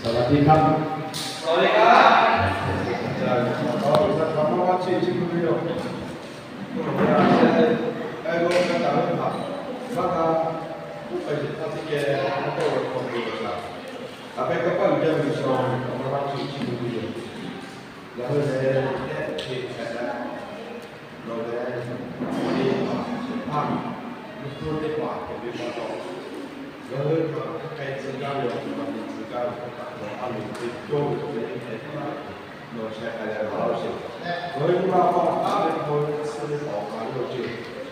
สวัสดีครับ สวัสดีครับ Ngaˬ hui lehˬ, teˇ hk'e hpehꞈ leh, nawˬ lehˬ, teˇ hpaˍ shehˍ hpaˇ, mvuhˇ hpfuhˇ teˇ hpaˍ hpehꞈ ve pa taw, ngaˬ hui htaꞈ hk'aˬ hk'e tcuh gaˇ ve, awˬ hk'aw lo tcuh gaˇ ve htaꞈ nawˬ a loˍ te cawˇ ve hk'e hpehꞈ htaˇ, nawˬ sheh k'ai leh laˬ laˇ-oˆ sheˍ. Nawˬ hui nyi ma awˬ hk'aw lo taˉ ve hk'aw lo tsuhˇ ve awˬ hk'aw lo ce,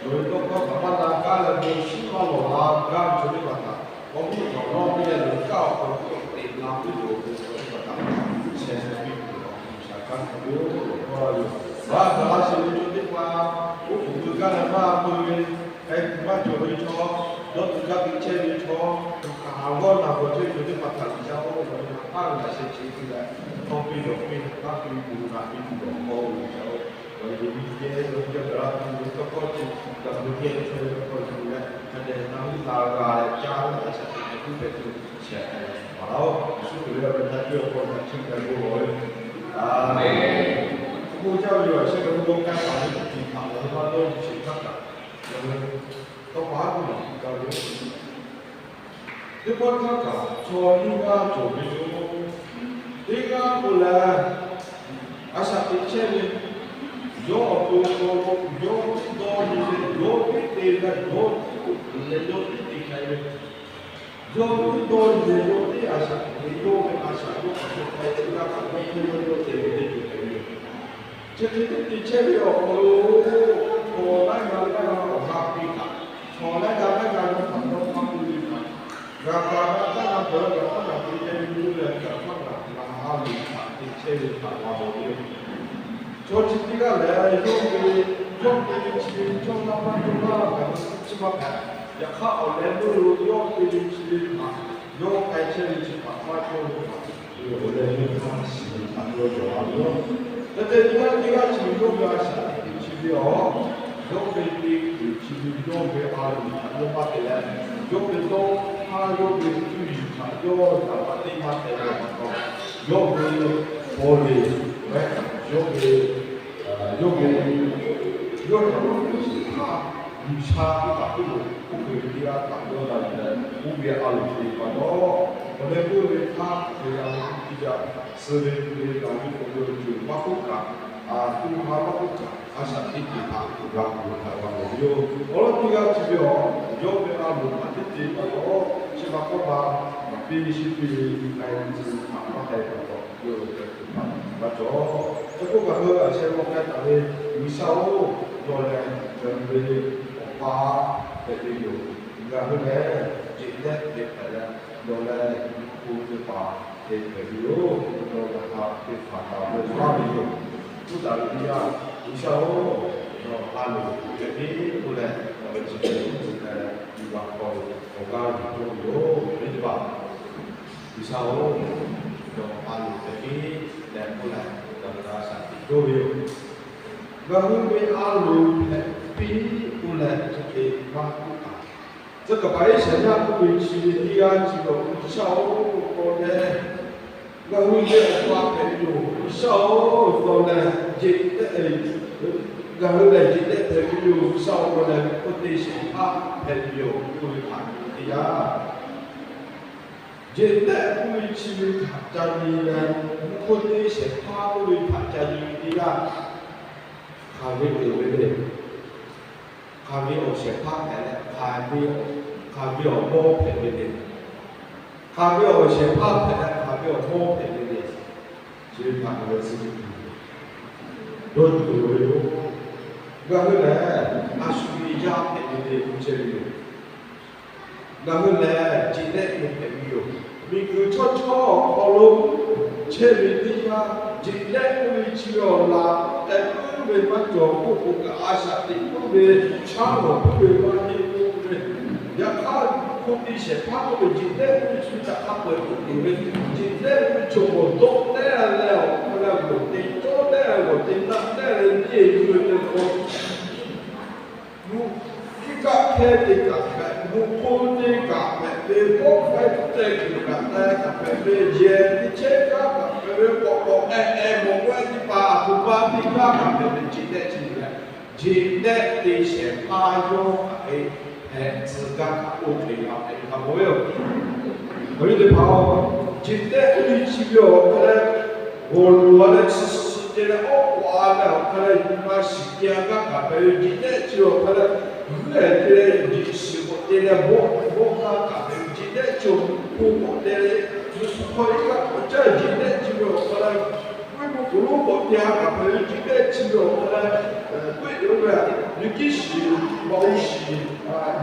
nawˬ hui tawˇ hkawˇ htaꞈ maˇ na gaˇ leh bon shiˉ maˇ lawˬ la gaˇ ve chaw teˇ hpaˍ htaꞈ, awˬ viˉ awˬ nyi teˇ g'aˇ leh kaˇ awˬ hk'aw lo teꞈ la piˇ tuˬ awˬ pon chaw teˇ hpaˍ htaꞈ sheh k'ai piˇ tuˬ, G'uiˬsha kanˉ hk'a biˇ-oˬ, lawˬ kawˇ la yoˬ. Maˇ gaˬ la sheˍ ve chaw teˇ hpaˍ, oˉ k'oˍ pui gaˇ leh maˇ pui ve, k'ai kuˬ maˇ cawˬ ve chaw, dawˇ tuˬ gaˇ tuˬ chehˇ ve chaw, kaꞈ haˍ g'awˇ naˬ gawˬ chehˇ ve chaw teˇ hpaˍ htaꞈ G'uiˬsha-oˬ, nawˬ ve ha k'aˉ ve laꞈ sheh chi piˇ leh, tawˇ piˇ dawˬ piˇ, haꞈ k'aˉ piˇ, bon naꞈ piˇ tuˬ lawˬ kawˇ-oˬ G'uiˬsha-oˬ. Nawˬ ve nyi ma geh, nawˬ ve yawˇ gaˬ la tuˬ ve tawˇ hkawˇ chi, gaˬ ve geh chaw ve tawˇ hkawˇ yuˬ leh, hk'a dehꞈ na viˉ la g'a leh caˇ ve a shaꞈ teꞈ hpehꞈ tuˬ hpehꞈ tuˬ sheh k'ai leh maˍ laˇ-oˆ. Yeˍsuˆ Hkriꞈ ve awˬ meh htaꞈ cuˇ awˬ hk'aw lo htaꞈ chiˇ k'ai k'o lawˬ ve, Aˍmenˍ. K'oˆ jaˇ ve yoˬ, a sheh k'o k'o k'ai taˍ ve teˇ ceuˬ htaꞈ ngaˬ hui maˇ dawˇ nyi sheˍ htaˇ kaꞈ, ngaˬ hui tawˇ pa haˉ k'oˆ maˍ tuˬ gaˇ ve, teˇ pawˆ htaˇ kaꞈ chaw nyiˇ g'aˇ cawˬ ve yoˬ. Teˇ g'aˇ k'o lehˬ, a shaꞈ teꞈ chehˇ ve, yawˇ awˬ to awˬ hk'aw lo yawˇ tiˉ dawˇ nyi leh, yawˇ tiˉ te leh, yawˇ tiˉ k'oˆ tuˬ leh, yawˇ tiˉ te k'ai ve, yawˇ tiˉ dawˇ nyi leh, yawˇ tiˉ a shaꞈ teꞈ ve, yawˇ ve a shaꞈ yawˇ hk'aˬ hk'e k'ai ve g'aˇ kaꞈ yawˇ hk'e yawˇ yawˇ te ve teˇ ceuˬ hpehꞈ ve yoˬ. Chi hk'e teˇ te chehˇ ve awˬ hk'aw lo, chaw laiˉ g'aˇ laiˉ g'aˇ awˬ g'aˇ piˇ htaꞈ, chaw laiˉ g'aˇ laiˉ g'aˇ yawˇ htaꞈ dawˇ hk'aˇ piˇ ve htaꞈ, g'a pa g'a taˇ g'a peuˬ g'a taˇ g'a piˇ chehˇ ve yoˬ leh, g'a hpaˇ g'a g'a a loˍ htaꞈ te chehˇ ve htaꞈ g'a mawˬ ve yoˬ. Chaw chi teˇ g'aˇ lehˬ, yawˇ ve, yawˇ te ve chi ve cawˇ maˇ maˇ cawˇ maˇ g'a ve chi maˇ hpehꞈ. Yaꞈ hk'aˇ awˬ leh meuˇ lo yawˇ te ve chi ve htaꞈ, yawˇ k'ai chehˇ ve chi htaꞈ maˇ cawˇ ve htaꞈ, awˬ leh meuˇ hk'aˇ shiˍ ve htaꞈ yawˇ cawˬ la ve yoˬ. Hk'e te teˇ g'aˇ teˇ g'aˇ chi ve yawˇ ve a shaꞈ teꞈ ve chi ve awˬ, yawˇ ve te kuiˬ chi ve yawˇ ve a loˍ htaꞈ yawˇ maˇ te leh, yawˇ ve dawˇ hk'aˇ yawˇ ve cuˇ yiˍ htaꞈ yawˇ yaꞈ maˇ teˇ maˇ te leh pa taw, yawˇ ve paw le, yawˇ ve, yawˇ ve, yawˇ htaꞈ yawˇ htaꞈ G'uiˬsha teˇ hpaˍ k'oˆ loˬ k'oˆ ve teˇ g'aˇ htaꞈ yawˇ na yuˬ leh, oˇ ve a loˍ te pa taw, awˬ leh meuˇ ve hk'aˇ hk'aˬ hk'e g'a ve k'oˆ piˇ jaˇ. Suh ve tuˬ ve gaˬ ve awˬ hk'aw lo ceuˬ maˇ k'oˆ kaꞈ, tuˬ ha maˇ k'oˆ kaꞈ, a shaꞈ teꞈ tuˬ htaꞈ g'a tuˬ htaꞈ g'a mawˬ ve yoˬ. Awˬ lawn teˇ g'aˇ chi ve awˬ, yawˇ ve a loˍ htaꞈ teˇ te pa taw, chi ma k'awˇ ma, maˍ piˇ shiˍ piˇ ve nyi k'ai ve tcuh htaꞈ maˇ k'ai pa taw, yawˇ ve hk'e tuˬ htaꞈ maˇ cawˬ. Hk'e k'o ngaˬ hui a sheh g'aw k'ai taˍ ve, G'uiˬsha-oˬ, nawˬ lehˬ ngaˬ hui ve Awˬ pa hpehꞈ ve yoˬ. Ngaˬ hui lehˬ jeꞈ lehˆ hk'e hpehꞈ leh, nawˬ lehˬ mvuhˇ hpfuhˇ teˇ hpaˍ hk'e hpehꞈ ve yoˬ. Nawˬ ngaˬ htaꞈ te hpanˍ taˍ ve laˇ ve yoˬ. Tuˉ taˍ ve teˇ yanˇ, G'uiˬsha-oˬ, nawˬ a loˍ hpehꞈ piˇ k'oˆ leh, nawˬ ve chi hk'e tcuh k'ai leh, nyi ma hk'aw lo awˬ g'aˇ yuˬ cawˇ ve yoˬ. Teˇ hpaˍ, G'uiˬsha-oˬ, nawˬ a loˍ hpehꞈ piˇ leh k'oˆ leh, nawˬ ngaˬ shaꞈ teꞈ cawˇ ve yoˬ. Ngaˬ hui ve a loˍ hpehꞈ piˇ k'oˆ leh, chi hk'e maˇ k'oˆ kaꞈ, tcuh kaˍ paˍ Iˉsaˍyaˆ k'oˆ ve chi ve teˇ g'aˇ chi ve, G'uiˬsha-oˬ, nawˬ lehˬ ngaˬ hui ve Awˬ pa hpehꞈ ve yoˬ. G'uiˬsha-oˬ, nawˬ lehˬ jeꞈ leh, ngaˬ hui lehˬ jeꞈ leh hpehꞈ ve yoˬ. G'uiˬsha-oˬ, nawˬ lehˬ mvuhˇ hk'oˆ teˇ shehˍ hpaˇ hpehꞈ ve yoˬ k'oˆ ve htaꞈ yuˬ ve teˇ yanˇ, jeꞈ leh k'oˆ ve chi ve htaꞈ ca nyi leh, mvuhˇ hk'oˆ teˇ shehˍ hpaˇ k'oˆ ve htaꞈ ca nyi ve teˇ yanˇ, hk'aˬ ve uiˍ ve le. Hk'aˬ ve awˬ shehˍ hpaˇ hpehꞈ leh, hk'aˬ ve, hk'aˬ ve awˬ mawˇ hpehꞈ ve le. Hk'aˬ ve awˬ shehˍ hpaˇ hpehꞈ leh, hk'aˬ ve awˬ mawˇ hpehꞈ ve le. Chi ve htaꞈ ngaˬ hui suh ve tuˬ dawˇ tuˬ loˍ ve yoˬ. Ngaˬ hui lehˬ a shu ve yaˇ hpehꞈ ve le k'oˆ chehˇ ve yoˬ. Ngaˬ hui lehˬ jeꞈ leh hpehꞈ ve yoˬ. Miˬguiˬ chaw chaw awˬ hk'aw lo chehˇ ve teˇ yanˇ, jeꞈ leh k'oˆ ve chi ve awˬ laꞈ k'oˆ tehꞈ k'oˆ ve maˇ cawˬ k'oˆ k'o kaꞈ, a shaꞈ teꞈ k'oˆ ve, chaˉ lawˬ k'oˆ ve maˇ heˆ k'oˆ ve, yaꞈ hk'aˇ mvuhˇ hk'oˆ teˇ shehˍ hpaˇ k'oˆ ve jeꞈ leh k'oˆ ve chi ve htaꞈ hk'a peu-eˬ k'oˆ tuˬ ve, jeꞈ leh k'oˆ ve chaw g'awˬ dawˆ tehˇ leh awˬ hk'aw leh g'awˬ te cawˇ tehˇ g'awˬ te naˆ tehˇ leh nyi-e yuˬ ve te k'o, mvuhˇ hkiˆ kaˆ hkehˇ teˇ kaꞈ hpehꞈ, mvuhˇ hk'oˆ teˇ kaꞈ hpehꞈ, teˇ pawˆ hk'aˇ tuˬ tehˇ kuiˬ kaꞈ Kaꞈ hpehꞈ ve yehˬ teˇ chehˇ kaꞈ hpehꞈ ve k'awꞈ k'awꞈ k'ai k'ai mawˬ k'ai teˇ hpaˍ a htoꞈ ma teˇ g'aˇ kaꞈ hpehꞈ ve jeˬ tehˆ chi ve lehˬ, jeˬ tehˆ te shehˍ hpaˇ yawˇ hk'aˬ hk'e hpehꞈ tcuh gaˇ kaꞈ oˇ hk'e g'a hpehꞈ ve htaꞈ mawˬ ve yoˬ. Awˬ viˉ teˇ hpaˍ-oˬ, jeˬ tehˆ teˇ chi ve awˬ hk'aw leh g'awˬ loˍ a leh chi suh suh te leh awˉ k'awꞈ a leh awˬ hk'aw leh nyi ma shiˍ te a gaˇ kaꞈ hpehꞈ ve jeˬ tehˆ chi awˬ hk'aw leh g'uˇ ehˍ te leh jeˬ shiˍ k'awꞈ te leh bawˆ bawˆ gaˇ kaꞈ hpehꞈ ve jeˬ tehˆ chi awˬ hk'aw k'awꞈ te leh, mvuhˇ hk'aw iˉ kaˆ k'awꞈ caˇ jeˬ tehˆ chi ve awˬ hk'aw leh, g'uˇ mvuhˇ k'oˍ lonˉ k'awꞈ te a kaꞈ hpehꞈ ve jeˬ tehˆ chi ve awˬ hk'aw leh, k'oˆ ve, liꞈ kiˇ shiˍ, maꞈ u shiˍ,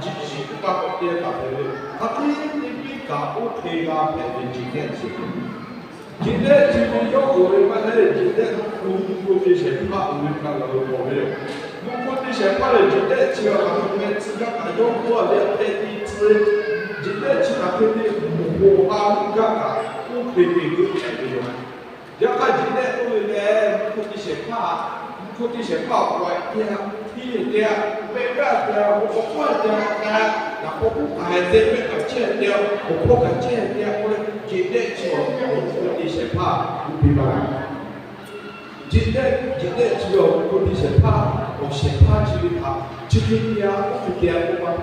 jiꞈ shiˍ teˇ hpaˍ k'awꞈ te kaꞈ hpehꞈ ve, hk'aˬ hk'e te piˇ kaꞈ oˇ hk'e g'a hpehꞈ ve jeˬ tehˆ chi ve Jeˬ tehˆ chi ve yawˇ k'oˆ ve maˇ heˆ, jeˬ tehˆ lo mvuhˇ hk'oˆ te shehˍ hpaˇ oˬ ve htaꞈ g'a lo mawˬ ve yoˬ. Mvuhˇ hk'oˆ te shehˍ hpaˇ lehˬ, jeˬ tehˆ chi ve hk'aˬ hk'e hpehꞈ tcuh gaˇ kaꞈ yawˇ k'oˆ a ve hk'e te tcuh ve, jeˬ tehˆ chi hk'aˬ hk'e te mvuhˇ hk'oˆ a gaˇ kaꞈ oˇ hk'e te g'euˆ hpehꞈ ve yoˬ. Yaꞈ hk'aˇ, jeˬ tehˆ k'oˆ ve lehˬ, mvuhˇ hk'oˆ te shehˍ hpaˇ, mvuhˇ hk'oˆ te shehˍ hpaˇ k'awꞈ te a, hteˇ te a, mehˆ g'aˇ te a, awˬ hk'aw k'awꞈ k'awꞈ te a, kaꞈ k'awꞈ k'oˆ kaꞈ te, mehˆ kaꞈ chehˇ te a, awˬ hk'aw kaꞈ chehˇ te a k'oˆ leh, jeˬ tehˆ chi awˬ mvuhˇ hk'oˆ te shehˍ hpaˇ k'oˆ piˇ laˇ ve. Jeˬ tehˆ, jeˬ tehˆ chi ve awˬ mvuhˇ hk'oˆ te shehˍ hpaˇ, awˬ shehˍ hpaˇ chi ve htaꞈ chi hk'e te a, oˇ hk'e te a k'oˆ maˇ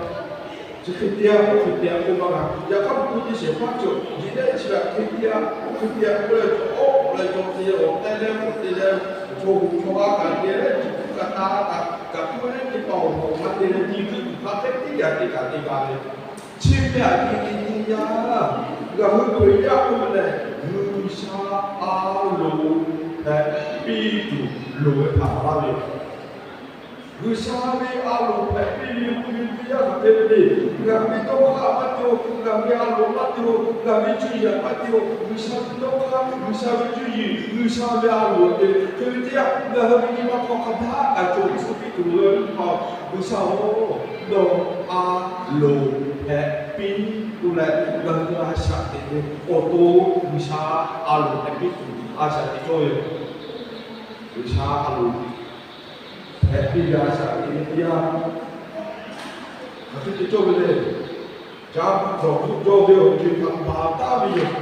Chi hk'e te a, oˇ hk'e te a k'oˆ maˇ g'a. Yaꞈ hk'aˇ, mvuhˇ hk'oˆ te shehˍ hpaˇ cawˬ, jeˬ tehˆ chi htaꞈ hk'e te a, oˇ hk'e te a k'oˆ leh, awˉ leh cawˬ te awˬ k'ai leh k'oˆ te leh, chaw hui chaw g'a kaꞈ te leh, jiˬ hkuˇ kaꞈ ta kaꞈ, kaꞈ hk'e leh teˇ hpaˍ awˬ hk'aw hk'a te leh nyi hk'e tuˬ hk'a hk'e teˇ yaꞈ teˇ kaꞈ te g'a ve, chi ve aꞈ te te te yaˇ, ngaˬ hui Hkriꞈ yaˇ k'oˆ ve lehˬ, G'uiˬsha a loˍ hpehꞈ piˇ tuˬ loˍ ve htaꞈ maˍ laˇ ve yoˬ. G'uiˬsha ve a loˍ hpehꞈ piˇ ve mvuhˇ miˬ teˇ yanˇ hk'aˬ hk'e ve le. Ngaˬ ve dawˇ hk'aˇ maˇ te-o, ngaˬ ve a loˍ maˇ te-o, ngaˬ ve cuˇ yiˍ maˇ te-o, G'uiˬsha ve dawˇ hk'aˇ, G'uiˬsha ve cuˇ yiˍ, G'uiˬsha ve a loˍ te ve hk'e ve teˇ yanˇ, ngaˬ hui ve nyi ma hk'aw hk'a htaˇ kaꞈ cawˬ tcuh piˇ tuˬ loˍ ve pa, G'uiˬsha-oˬ, nawˬ a loˍ hpehꞈ piˇ k'oˆ leh, ngaˬ hui a shaꞈ teꞈ ve awˬ to G'uiˬsha a loˍ hpehꞈ piˇ tuˬ a shaꞈ teꞈ cawˇ ve yoˬ. G'uiˬsha a loˍ hpehꞈ piˇ ve a shaꞈ teꞈ ve teˇ yanˇ, hk'aˬ hk'e te cawˇ ve le. Caˇ hk'awꞈ hk'oˆ cawˇ ve awˬ ceuˬ htaꞈ baˬ taˉ ve yoˬ.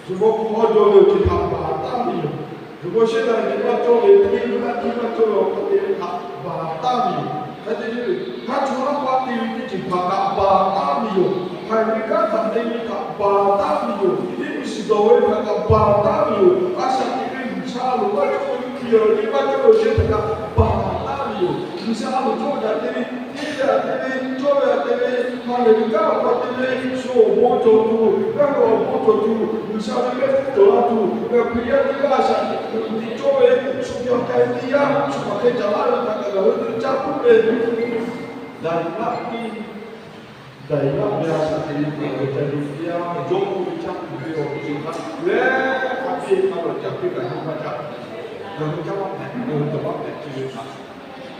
Shu mawˇ hk'aw cawˇ ve awˬ ceuˬ htaꞈ baˬ taˉ ve yoˬ. Shu mawˇ shehˉ daꞈ ve maˇ cawˇ ve, hteˇ ve maˇ hteˇ maˇ cawˇ ve awˬ hk'aw te ve htaꞈ baˬ taˉ ve yoˬ. Hk'e te ve, haˉ chaw haˉ paˆ te ve teˇ ceuˬ htaꞈ kaꞈ baˬ taˉ ve yoˬ. Haiˬ ve kanˉ htaꞈ te ve htaꞈ baˬ taˉ ve yoˬ. Teˇ mvuhˇ shiˍ dawˬ ve htaꞈ kaꞈ baˬ taˉ ve yoˬ. A shaꞈ teꞈ ve G'uiˬsha a loˍ maˇ cawˇ ve, miˬ awˬ liˇ maˇ cawˇ ve awˬ ceuˬ htaꞈ kaꞈ baˬ taˉ ve yoˬ. G'uiˬsha a loˍ cawˇ ve htaꞈ te ve, hteˇ ve htaꞈ te ve, cawˇ ve htaꞈ te ve, ha lehˬ ve kanˉ awˬ hk'aw te ve, shu awˬ bon cawˬ tuˬ, g'aˇ ve awˬ bon cawˬ tuˬ, G'uiˬsha ve mehˆ hpfuhˇ cawˬ la tuˬ, ngaˬ Hkriꞈ yaˇ teˇ g'aˇ a shaꞈ teꞈ kuiˬ te cawˇ ve, shu hk'aˬ hk'e te yaˇ, shu hk'aˬ hk'e caˍ laˇ ve htaꞈ kaꞈ ngaˬ hui te caˇ puiˉ ve, daiˍ laˇ piˇ. Daiˍ laˇ ve a shaꞈ teꞈ ve ngaˬ hui ca ve teˇ yanˇ, jawˇmawˇ ve caˇ tuˬ ve awˬ ceuˬ hk'a lehˬ, hk'a piˇ hk'a lawꞈ caˍ piˇ kaꞈ nyi ma caˇ. Ngaˬ hui caˇ maˇ hpehꞈ, ngaˬ hui cawˬ maˇ hpehꞈ chi ve htaꞈ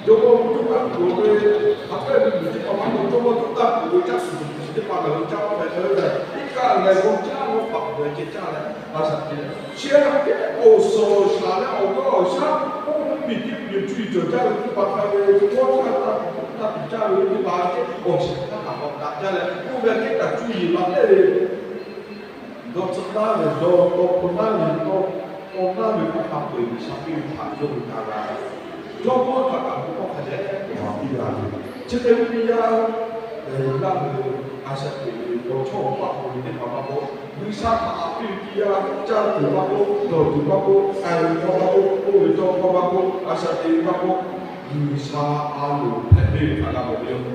jawˇmawˇ ve tuˉ taˆ kuiˬ ve, hk'a pehˇ ve miˬ teˇ hpaˍ maˇ k'oˆ, jawˇmawˇ tuˉ taˆ kuiˬ ve caˇ tuˬ tuˬ chi teˇ hpaˍ ngaˬ hui caˇ maˇ hpehꞈ ve, iˉ kaˆ leh g'awˇ caˇ g'awˇ paˍ kuiˬ ve ceh caˇ leh, a shaꞈ teꞈ chi a kehˉ awˬ suhˍ awˬ shaˍ leh awˬ g'aˇ awˬ shaˉ, oˇ mvuhˇ miˬ teˇ miˬ cuˇ yiˍ cawˬ jaˇ ve teˇ hpaˍ hk'a ve, g'awˇ caˇ taˇ tuˬ tuˉ taˆ kuiˬ caˇ ve teˇ hpaˍ kehˉ awˬ shaˍ htaˇ kaꞈ k'awꞈ daꞈ jaˇ leh, oˇ ve kehˉ kaꞈ cuˇ yiˍ laꞈ lehˉ ve dawˇ tcuhˆ taˉ ve dawˇ, dawˇ hpu naˉ ve dawˇ, tawˇ naˉ ve hk'a hk'a peu-eˬ G'uiˬsha piˇ ve htaꞈ yawˇ hui g'a g'a ve, jawˇmawˇ htaꞈ kaꞈ bon hkawˇ hk'a dehꞈ k'awꞈ piˇ g'a ve, chi hk'e ve teˇ yanˇ, laˇ ve a shaꞈ teꞈ ve awˬ chawˇ awˬ paˆ k'oˆ ve teˇ hpaˍ maˇ k'oˆ, G'uiˬsha htaꞈ haꞈ piˇ ve teˇ yanˇ, caˇ tuˬ maˇ k'oˆ, dawˬ tuˬ maˇ k'oˆ, k'ai ve hkawˇ maˇ k'oˆ, k'oˆ ve tawˇ hkawˇ maˇ k'oˆ, a shaꞈ teꞈ ve maˇ k'oˆ, G'uiˬsha a loˍ hpehꞈ piˇ ve htaꞈ g'a mawˬ ve yoˬ.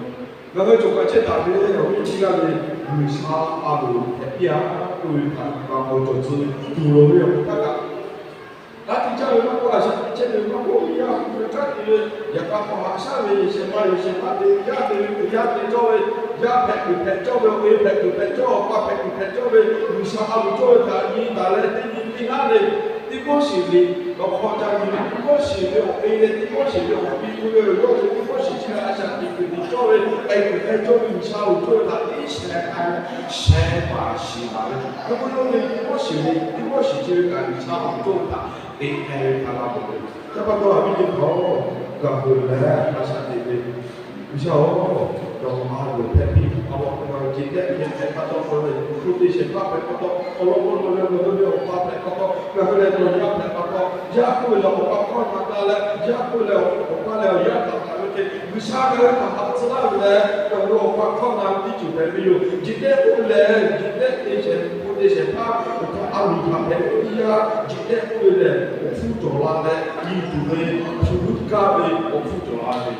Ngaˬ hui cawˬ kaꞈ chehˇ taˍ ve awˬ viˉ teˇ g'aˇ ve, G'uiˬsha a loˍ hpehꞈ piˇ-a k'oˆ ve htaꞈ g'a mawˬ cawˬ tcuh ve tuˬ loˍ ve awˬ hk'aˇ kaꞈ, g'a te caˇ ve maˇ k'oˆ, a shaꞈ teꞈ chehˇ ve maˇ k'oˆ, yaˇ hui ve kanˉ te ve, yaꞈ k'a hk'aw haꞈ shaˉ ve, shehˍ ma ve shehˍ hpaˇ te ve, yaˇ te ve yaˇ te cawˇ ve, yaˇ hpehꞈ kuiˬ hpehꞈ cawˇ ve, awˬ e hpehꞈ kuiˬ hpehꞈ cawˇ, awˬ pa hpehꞈ kuiˬ hpehꞈ cawˇ ve, G'uiˬsha a loˍ cawˇ ve htaꞈ nyi taˍ leh teˇ nyi teˇ naˉ leh, teˇ kawˇ shiˍ liꞈ awˬ hk'aw ca nyi ve, teˇ kawˇ shiˍ ve awˬ e leh teˇ kawˇ shiˍ ve awˬ pi k'oˆ ve awˬ yawˇ ve teˇ kawˇ shiˍ chi ve a shaꞈ teꞈ kuiˬ te cawˇ ve, k'ai kuiˬ k'ai cawˇ ve G'uiˬsha a loˍ cawˇ ve htaꞈ teˇ shehˍ k'ai leh shehˍ baˬ shiˍ baˬ ve, hk'e k'o yawˇ ve teˇ kawˇ shiˍ ve teˇ kawˇ shiˍ chi ve kaꞈ G'uiˬsha a loˍ cawˇ ve htaꞈ te k'ai ve htaꞈ g'a mawˬ ve. Ca pa taw a viˉ teˇ hpaˍ-oˬ, gaˬ peuˬ leh a shaꞈ teꞈ ve, G'uiˬsha-oˬ, nawˬ a loˍ hpehꞈ piˇ Awˬ pa htaꞈ ngaˬ hui jeˬ tehˆ ve hpehꞈ pa taw, hk'aw lo hpu teˇ shehˍ hpaˇ hpehꞈ pa taw, awˬ lawn k'o, nawˬ leh ngaˬ hui ve Awˬ pa hpehꞈ pa taw, ngaˬ hui lehˬ nawˬ yaˇ hpehꞈ pa taw, yaˇ k'oˆ ve lehˬ Awˬ pa hkawˇ na g'a leh, yaˇ k'oˆ ve lehˬ Awˬ pa lehˬ awˬ yaˇ htaꞈ hpehꞈ ve hk'e, G'uiˬsha ngaˬ hui htaꞈ haꞈ tcuh laˇ ve lehˬ, ngaˬ hui Awˬ pa hkawˇ na ve teˇ ceuˬ hpehꞈ ve yoˬ. Jeˬ tehˆ k'oˆ ve lehˬ, jeˬ tehˆ teˇ shehˍ hpu teˇ shehˍ hpaˇ awˬ htaꞈ a loˍ htaꞈ hpehꞈ ve teˇ yanˇ, jeˬ tehˆ k'oˆ ve lehˬ awˬ hpfuhˇ cawˬ la leh, i tuˬ ve hpu g'uˇ kaˇ ve awˬ hpfuhˇ cawˬ la ve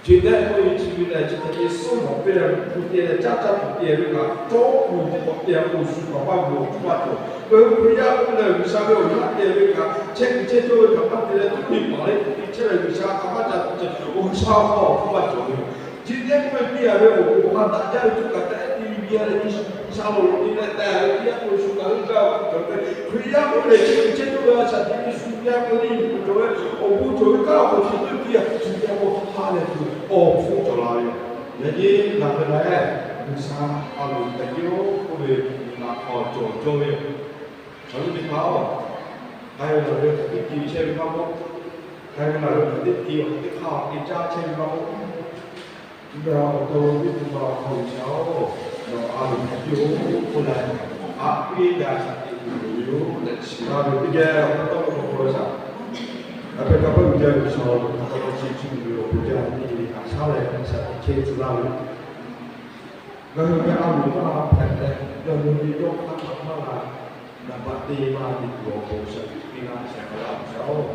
Jeˬ tehˆ k'oˆ ve chi ve lehˬ, chi hk'e te suhˉ nawˬ pehˇ hpu te leh caˇ caˇ tuˬ te ve kaꞈ, cawˇ kuiˬ teˇ hk'awꞈ te k'o, shu kaꞈ maˇ g'a awˬ hpfuhˇ maˇ cawˬ. Ngaˬ hui Hkriꞈ yaˇ k'oˆ ve lehˬ, G'uiˬsha ve awˬ yaˇ te ve kaꞈ, chehˇ kuiˬ chehˇ cawˇ ve kaꞈ maˇ te leh, tuˉ ve paˍ leh tuˉ ve chehˇ leh G'uiˬsha hk'a maˇ ca tuˬ ceh, G'uiˬsha awˬ hk'aw awˬ hpfuhˇ maˇ cawˬ ve. Jeˬ tehˆ k'oˆ ve teˇ yanˇ ve awˬ hk'aw hk'a daꞈ jaˇ ve tuˉ kaꞈ tehꞈ te ve nyi a leh nyi sha lo loꞈ te leh tehꞈ ve teˇ yanˇ k'o, shu kaꞈ g'uˇ gaˇ awˬ hpfuhˇ cawˬ ve. Hkriꞈ yaˇ k'oˆ ve lehˬ, chehˇ kuiˬ chehˇ cawˇ ve a shaꞈ teꞈ ve shu teˇ yanˇ k'o, neˇ haiˬ kuiˬ cawˬ ve awˬ bon cawˬ ve kanˉ awˬ hk'aw chi teˇ yanˇ k'o, ha lehˬ tuˬ awˬ hpfuhˇ cawˬ la ve yoˬ. Yaꞈ nyi ngaˬ hui lehˬ, G'uiˬsha a loˍ tehꞈ k'oˆ ve, ngaˬ hk'aw cawˬ cawˇ ve yoˬ. Awˬ viˉ teˇ hpaˍ-oˬ, k'ai ve ngaˬ hui hk'aˬ teˇ ti chehˇ ve maˇ k'oˆ, k'ai ve ngaˬ hui hk'aˬ teˇ ti awˬ hk'aw teˇ hk'aˇ awˬ te caˇ chehˇ ve maˇ k'oˆ, ngaˬ awˬ to teˇ tu ma awˬ hk'aw G'uiˬsha-oˬ, nawˬ a loˍ hpehꞈ piˇ-oˬ k'oˆ leh, a piˇ ve a shaꞈ teꞈ tuˬ loˍ ve yoˬ tehꞈ shiˍ laˇ ve teˇ geh awˬ hk'aw tawˇ k'oˆ k'oˆ ve shaꞈ. A pehˬ kaꞈ pawˆ uiˍ jaˇ ve G'uiˬsha-oˬ, a pa taw chi chi tuˬ ve awˬ bon jaˇ ve teˇ geh kaꞈ shaˉ leh a shaꞈ teꞈ chehˇ tcuh laˇ ve yoˬ. Ngaˬ hui ve a loˍ maˇ g'a hpehꞈ leh, ngaˬ hui ve yawˇ hk'aˇ htaꞈ maˇ g'a, naˍ baꞈ te maˇ te tuˬ awˬ pon shaˍ tiꞈ piˇ laˇ shehˍ hpaˇ laˇ G'uiˬsha-oˬ,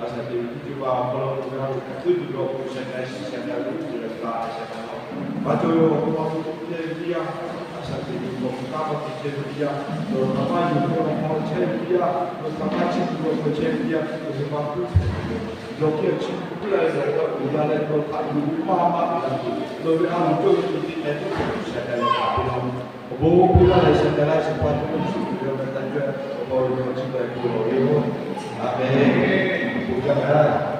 a shaꞈ teꞈ ve teˇ ceuˬ ma awˬ hk'aw lo ngaˬ hui hk'aˬ teˇ tuˬ ve awˬ pon shehˍ hpaˇ shehˍ hpaˇ ve teˇ ceuˬ leh g'a shehˍ hpaˇ laˇ. Maˇ cawˬ ve awˬ hk'aw lo te ve teˇ yanˇ, a shaꞈ teꞈ ve awˬ hk'aw htaˇ maˇ te chehˇ ve teˇ yanˇ, nawˬ htaꞈ maˇ yonˍ ve awˬ hk'aw chehˇ ve teˇ yanˇ, nawˬ htaꞈ maˇ chiˇ mvuh ve awˬ hk'aw chehˇ ve teˇ yanˇ, nawˬ hui maˇ puiˉ hpehꞈ ve yoˬ. Nawˬ hk'e awˬ chiˇ mvuh puiˉ la ve lehˬ, nawˬ uiˍ la leh nawˬ htaꞈ yonˍ ve maˇ maˇ uiˍ la tuˬ, nawˬ ve a loˍ cawˇ ve teˇ ceuˬ hpehꞈ tuˬ hpehꞈ tuˬ shehˍ hpaˇ leh htaꞈ piˇ laˇ-oˬ. Awˬ bon piˇ laˇ leh shehˍ hpaˇ laˇ shehˍ hpaˇ tuˬ ve shu tuˬ ve awˬ meh taˇ cawˇ, awˬ hk'aw lo ve awˬ chiˇ mvuh hpehꞈ tuˬ lawˬ ve yoˬ. A menˬ. Awˬ bon jaˇ ve